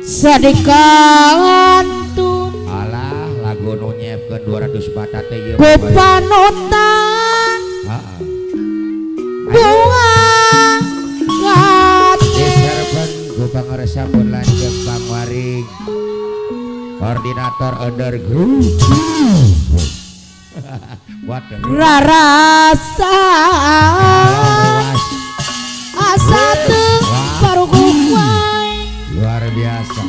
Sedih kantun. Alah, lagu nu nyiapkeun 200 bata teh ieu. Ku panutan Heeh. bunga kate. Diserben ku pangarsa pun lanceuk Bang Waring. Koordinator underground. What the Rarasa Luas. Asa teu paruguh wae. Luar biasa.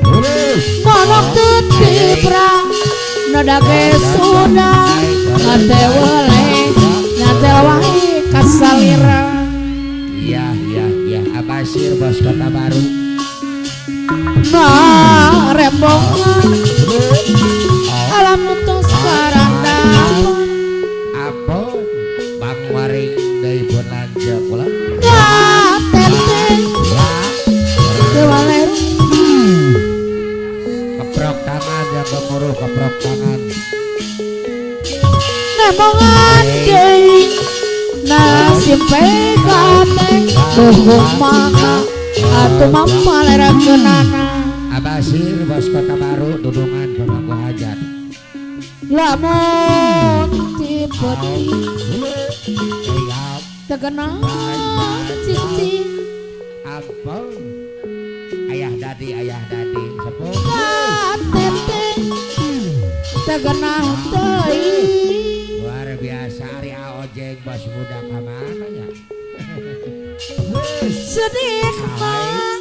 Terus. Monok teu tibra nodage sudah ngate wele nyatel wae kasalira. Iya. Abasir bos Kota Baru. Nah, rembongan Oh, alam tos karandapan. Apa? Bang Waring deui pun lanceuk ulah. Katete Wah. teu waleru. Keprok tangan yang gemuruh, keprok tangan. Nembongan deui nasib PKT duh kumaha atuh mamalerakeunana. Abasir bos Kota Baru dudungan pemangku hajat. Lamun tipeti Iya, tegena cici. Ampun. Ayah dadi sepuh. Katete tegena teuing. Luar biasa ari ojek bos muda ka mana ya? Sedih mah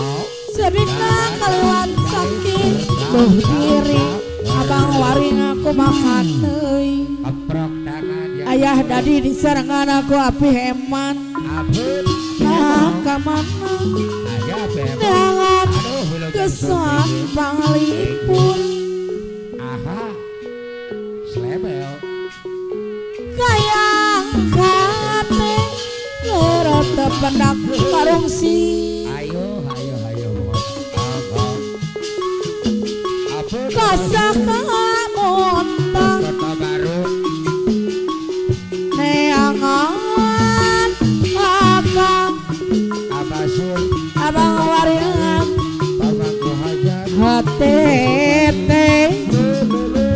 Oh, sedih mah kaluan sakit duh diri abang waring aku makan teuing. Keprok tangan yang Ayah dadi diserangan aku api heman. Ampun. Nah, kamana Ayah api heman. Dengan Aduh, wilujeng kesan syuting. Panglipur. Aha. Slebel. Kayang kate lerot pendak karungsi. Ayo, ayo, ayo. Oh, oh. Ampun. Kasaka montang. Kota Baru. Neangan akang. Abasir abang waringan. Pamangku hajat. HTT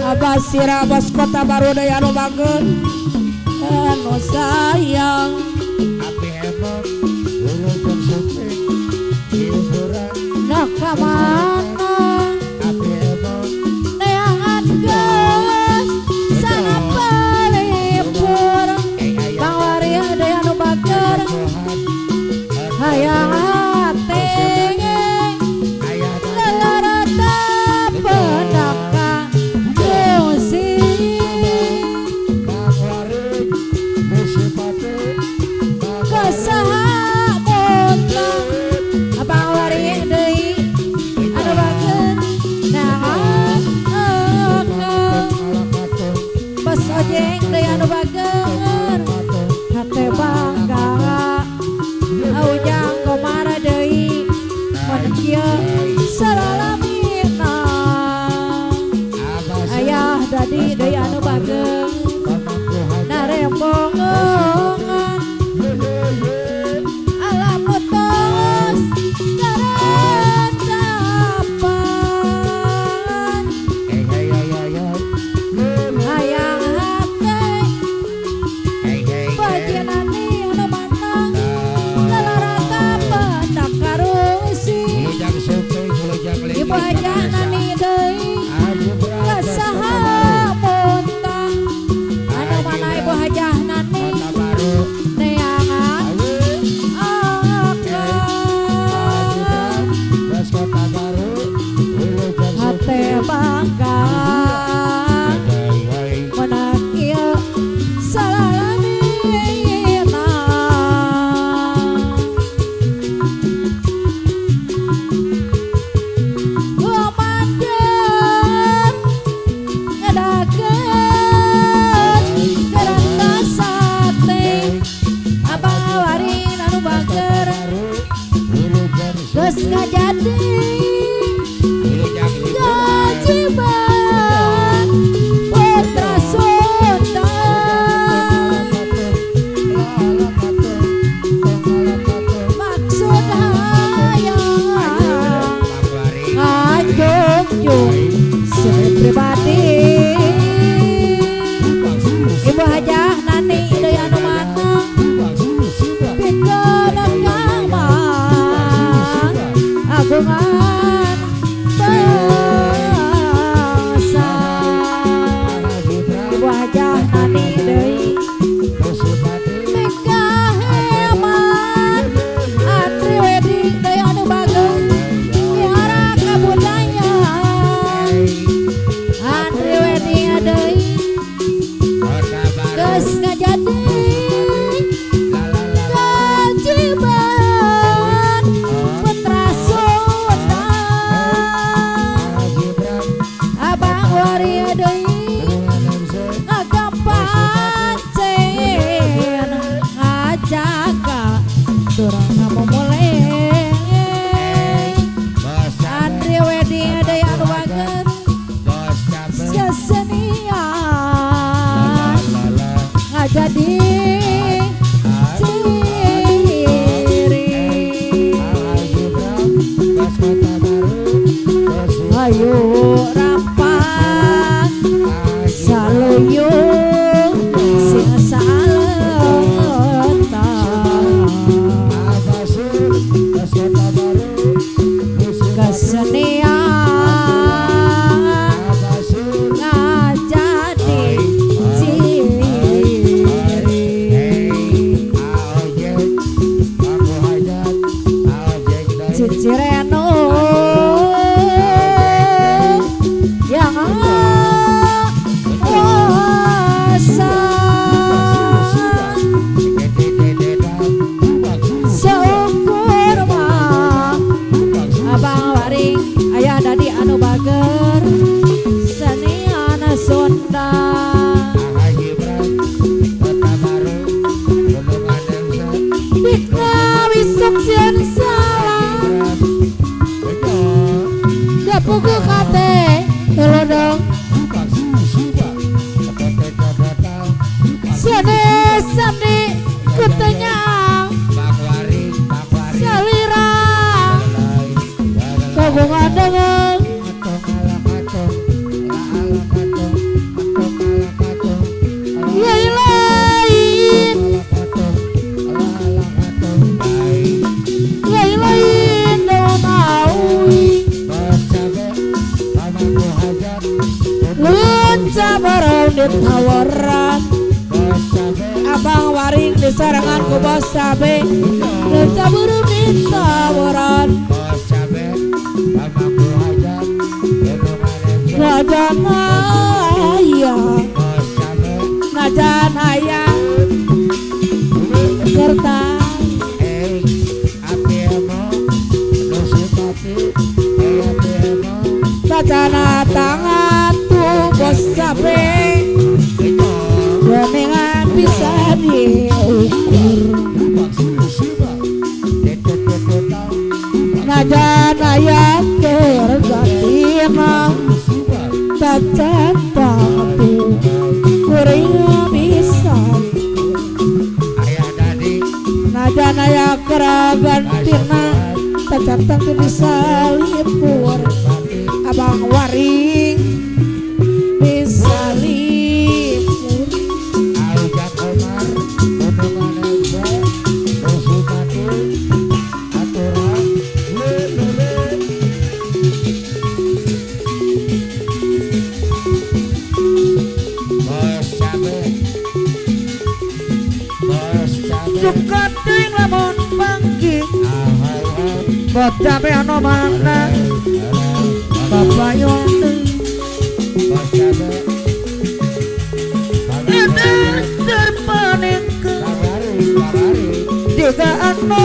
Abasira bos Kota Baru daya anu bager anu sayang. Api emok wilujeng syuting hiburan. Nah, kamana Api emok. Neangan geus sangat pelipur. Eh, ayah. Bang Waria daya anu bager hayang hate Ayah dadi. Lelerata pendaka jeusi. Bang Waring musipate. Kesaha montang abang waring deui anu bager neangan akang bos ojek deui anu bager hate bangga ujang komara deui mun kieu salalamina. Ayah dadi deui anu bager narembongan alam tos karatapan. Hayang hate bajinani anu mana lalarata pendak karungsi. Ibu aja nani deui kasaha muntah anu mana ibu hajah nani neangan akang hate bangga menak ieu salalamina. Komander ngadakeun garanta sate abang warin anu bager geus ngajadi kewajiban putra Sunda. Maksud hayang muleng Andre wedding ada yang anu bager sesenian ngajadi ciri. Ayo rapat saluyung sing saletan kesenian ngajadi ciri. Cicireno yang kuasa seukur mah Abang Waring ayah dadi anu bager senian Sunda. Dikna wisuk sieun salah dapuku kate helodong sene sandi kutenyang salira kagungan dengan lain lain lain daun awi lunca bareng ditawaran Abang Waring di sarangan ku bos cabe lunca burung ditawaran najan ayah najan ayah kertas Tacana tangan tuh bos cabe geningan bisa diukur najan ayah kergatina tacan tuh kuring bisa najan ayah keragantina tacan tuh bisa lipur Abang Waring bisa lipur. Suka teuing lamun panggih bocah be anu mana Bapak Yonde terpaningke tiga anu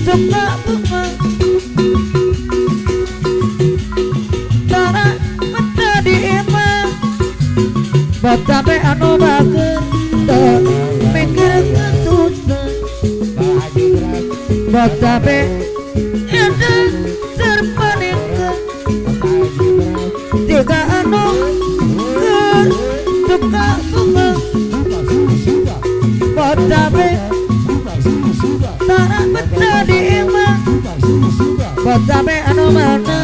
suka bunga cara menjadi imam bocah be anu bager mikir kesusah bocah be tiga anu suka bunga bocah be tak menjadi imam bocah be anu mana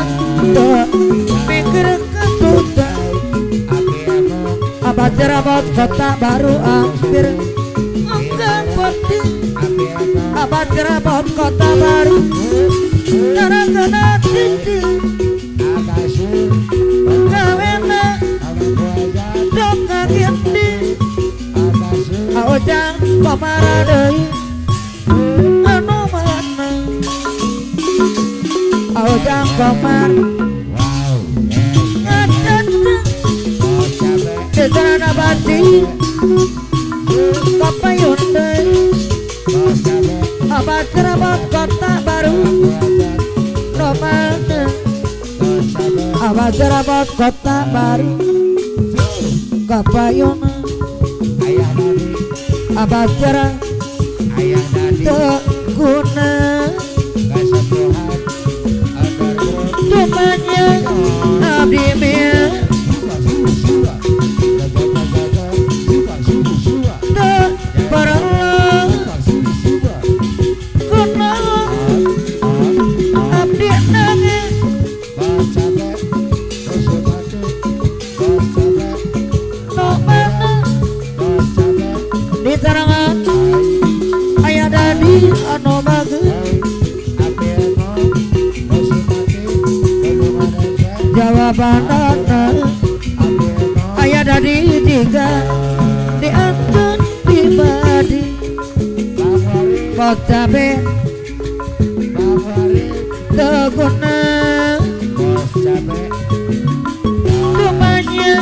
mikir kesusah apa cerabot kota baru hampir enggak peti apa cerabot kota baru karena kena titik gawena dongak gini ojang pamaradei anu mana ojang pamar Desa bati kapayun deui abad kerabat kota baru nomana abad kerabat kota baru kapayun abad kerabat. Teu guna tumanya abdi mah teu perlu guna abdi nangis nu mana di sarangan aya dadi anu bagus jawabanana aya dadi jika diantun pribadi bos cabe teu guna tumanya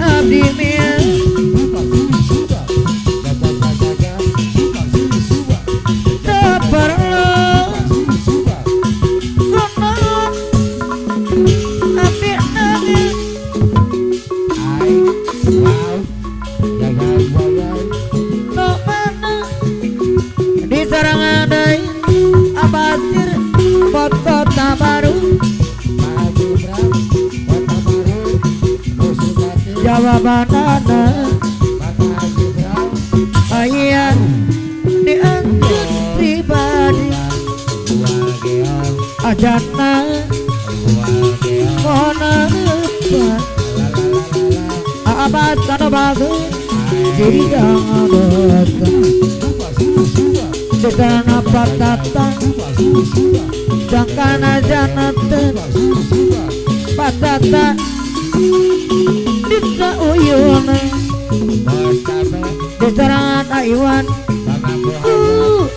abdi mah teu perlu guna abdi nangis nu mana di sarangan deui abasir pot kota baru jawabanana aya diantun pribadi ajana kona abas anu bagus jika dosa di patata jangkana janatan patata di uyuna di sarangan aiwan ku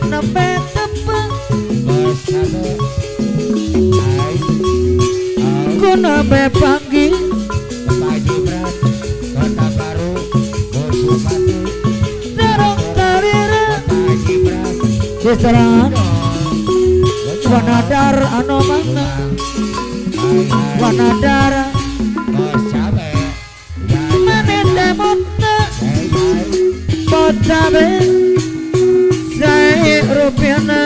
nembe tepeng ku nembe panggil sarong kalira di sarangan wanadar anu mana wanadar maneh bocabe sae rupiana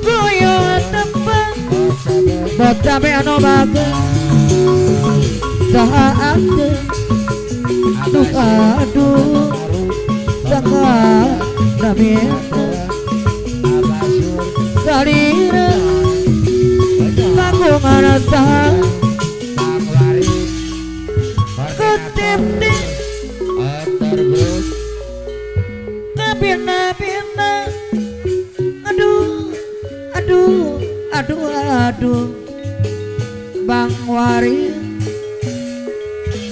goyo tepeng bocabe anu bagus saha atuh aduh aduh saha namina salira langgungan saha kutip di kabina-bina aduh aduh aduh aduh Bang Wari.